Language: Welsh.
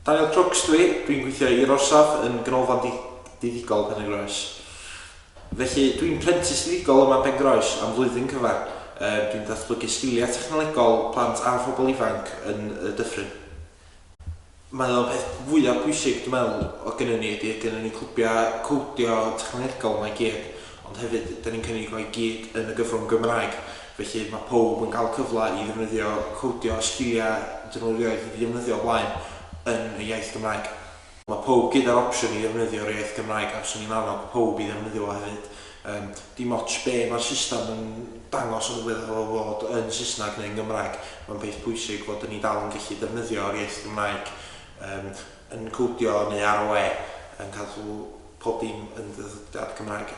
Daniel Crooks dwi, dwi'n gweithio i'r Orsaf yn Ganolfan Diddigol Penygroes. Felly dwi'n prentis diddigol yma yn Pengroes am flwyddyn cyfan. Dwi'n datblygu sgiliau technolegol plant a phobl ifanc yn y dyffryn. Mae o'n peth fwyaf pwysig dwi'n meddwl o gynnon ni ydy gynnon ni clwbiau codio technolegol yma i gyd, ond hefyd da ni'n cynnig o i gyd yn y gyfrwng Gymraeg. Felly mae pawb yn cael cyfle i ddefnyddio codio sgiliau dyn nhw erioed wedi defnyddio o blaen yn y iaith Gymraeg. Mae pawb gyda'r opsiwn i ddefnyddio'r iaith Gymraeg a fyswn i'n annog pawb i ddefnyddio fo hefyd. Dim ots be mae'r system yn dangos yn rhywbeth o fod yn Saesneg neu'n Gymraeg. Mae'n peth pwysig fod ni dal yn gallu defnyddio'r iaith Gymraeg yn codio neu ar y we, yn cadw pob dim yn ddyddodiad Cymraeg.